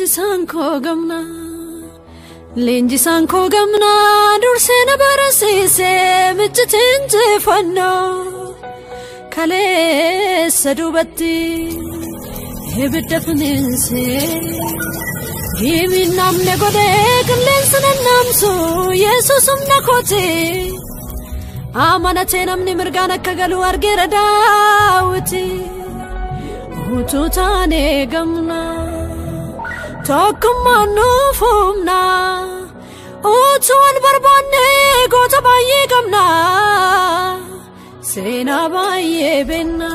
Leenjisaan koo gamnaa, leenjisaan koo gamnaa, dursee na barsiisee michiti injifannoo kaleessa duubatti ibidda finiinsee himiin namni godhee qilleensa nannaamsu Yesuus humna kooti. Amanatee namni mirgaan akka galu argeera Daawiti. Utuu taanee gamnaa, tokkummaan nuuf humna. Utuu wal barbaanne goota baay'ee qabna. Seenaa baay'ee beekna.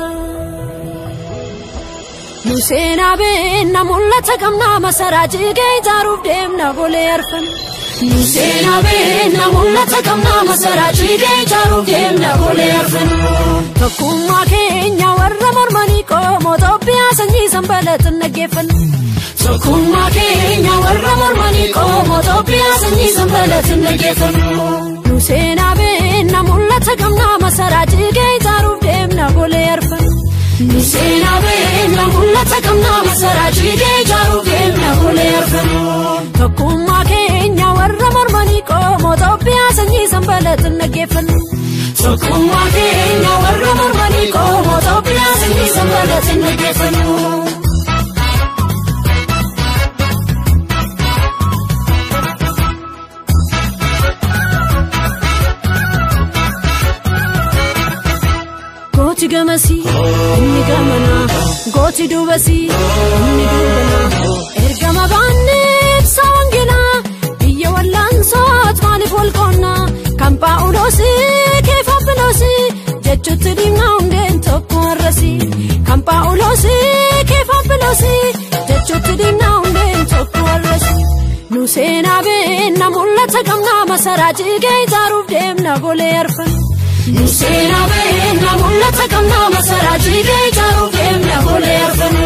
Nu seenaa beekna, mul'ata qabna, masaraa jigee ijaaruuf deemna golee arfan. Nu seenaa beekna, mul'ata qabna, masaraa jigee ijaaruuf deemna golee arfan. Tokkummaa keenya warra mormanii qomoo Itoophiyaa sanyii sanbalatan dhaggeeffanna. Tokkummaa keenya warra mormanii qomoo Itoophiyaa sanyii sanbalatan dhaggeeffanna. Nu seenaa beekna, mul'ata qabna, masaraa jigee ijaaruuf deemna golee arfan. Nu seenaa beekna, mul'ata qabna, masaraa jigee ijaaruuf deemna golee arfan. Tokkummaa keenya warra mormanii qomoo Itoophiyaa sanyii sanbalatan dhaggeeffanna. Tokkummaa keenya warra mormanii qomoo Itoophiyaa sanyii sanbalatan dhaggeeffanna. Gooti gamasii inni gamanaa, gooti duubasii inni duubanaa. Ergama baannee ibsa wangeelaa, biyya wal'aansoot maaliif wal qoonnaa? Kan Phaawulosii keefa Aphiloosii jechuutti dhiibnaa hundeen tokko har'asii. Kan Phaawulosii keefa Aphiloosii jechuutti dhiibnaa hundeen tokko har'asii. Nu seenaa beekna, mul'ata qabna, masaraa jigee ijaaruuf deemna golee arfan. Nu seenaa beekna, mul'ata qabna, masaraa jigee ijaaruuf deemna golee arfan.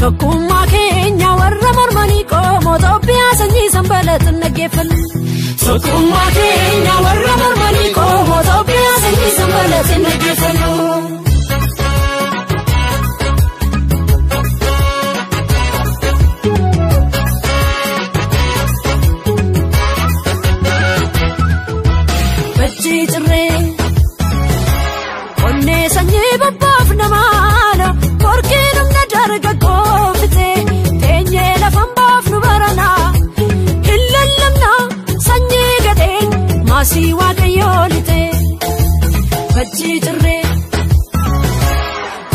Tokkummaa keenya warra mormanii qomoo Itoophiyaa sanyii sanbalatan dhaggeeffanna. Tokkummaa keenya warra mormanii qomoo Itoophiyaa sanyii sanbalatan dhaggeeffanna. Bajjii cirree qonnee sanyii babbaaf namaana, qorqii humna dargaggoo fitee teenyee lafan baafnu baranaa. Hin lallabna sanyii gadheen maasii waaqayyoo lixee. Bajjii cirree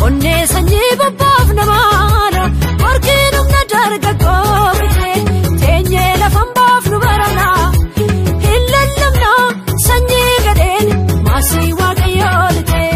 qonnee sanyii babbaaf namaana, qorqii humna dargaggoo fitee teenyee lafan baafnu baranaa. Hin lallabna sanyii gadheen maasii waaqayyoo lixee.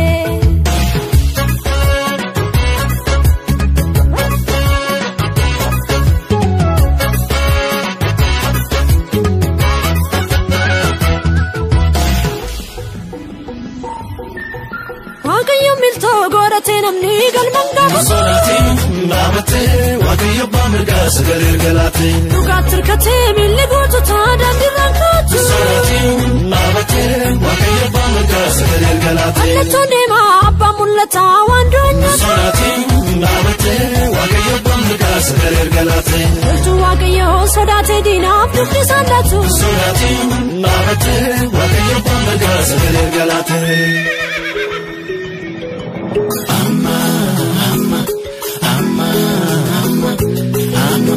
Waaqayyo miltoo godhatee namni galmaan gaafa. Sodaatiin dhaabattee Waaqayyo abbaa mirgaa sagalee ergalaatee. Dhugaatti hirkatee miilli guututaa daandiirraan kaatu. Sodaatiin dhaabattee Waaqayyo abbaa mirgaa sagalee ergalaatee. Mallattoon deemaa abbaan mul'ataa waan doonyaa. Sodaatiin dhaabattee Waaqayyo abbaa mirgaa sagalee ergalaatee. Loltuu Waaqayyoo sodaatee diinaaf dugdi isaan laatu. Sodaatiin dhaabattee Waaqayyo abbaa mirgaa sagalee ergalaatee.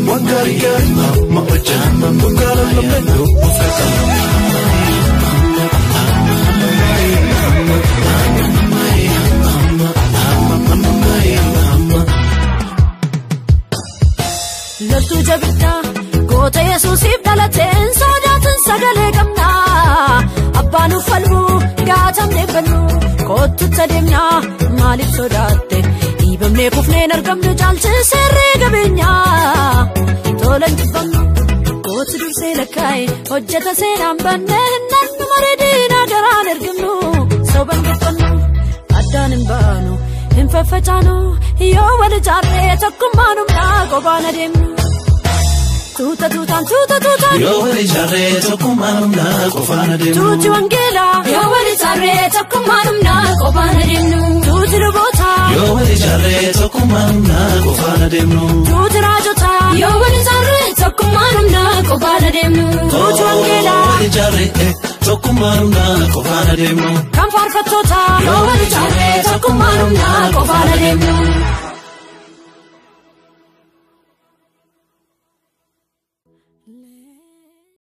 Waan gaarii gaarii ma hojjeta, dhugaa lallabne lubbuu fedha. Loltuu jabiddaa goota Yesuusiif dhalateen sodaatin sagalee qabna. Abbaan nuuf falmu gaatamnee bannu kottutti adeemna maaliif sodaatte? Dhiibamnee kufneen argamnu caalchisee qabeenyaa. Tolan jibbamnu gooti dursee lakkaa'e hojjeta seenaan bannee nannu maree diinaa garaan ergimnu soban dubbannu addaan hin baanu hin faffacaanu yoo wal ijaarree tokkummaan humnaa qophaan adeemnu. Tuuta tuutaan tuuta tuutaan. Yoo wal ijaarree tokkummaan humnaa qofaan adeemnu. Tuuti wangeelaa. Yoo wal ijaarree tokkummaan humnaa qofaan adeemnu. Tuuti lubootaa. Yoo wal ijaarree tokkummaan humnaa qofaan adeemnu. Tuuti raajotaa. Yoo wal ijaarree Tokkummaan humnaa qofaan adeemnu. Tuuti wangeelaa. Wal ijaarre tokkummaan humnaa qofaan adeemnu. Kan faarfattoota. Yoo wal ijaarre tokkummaan humnaa qofaan adeemnu.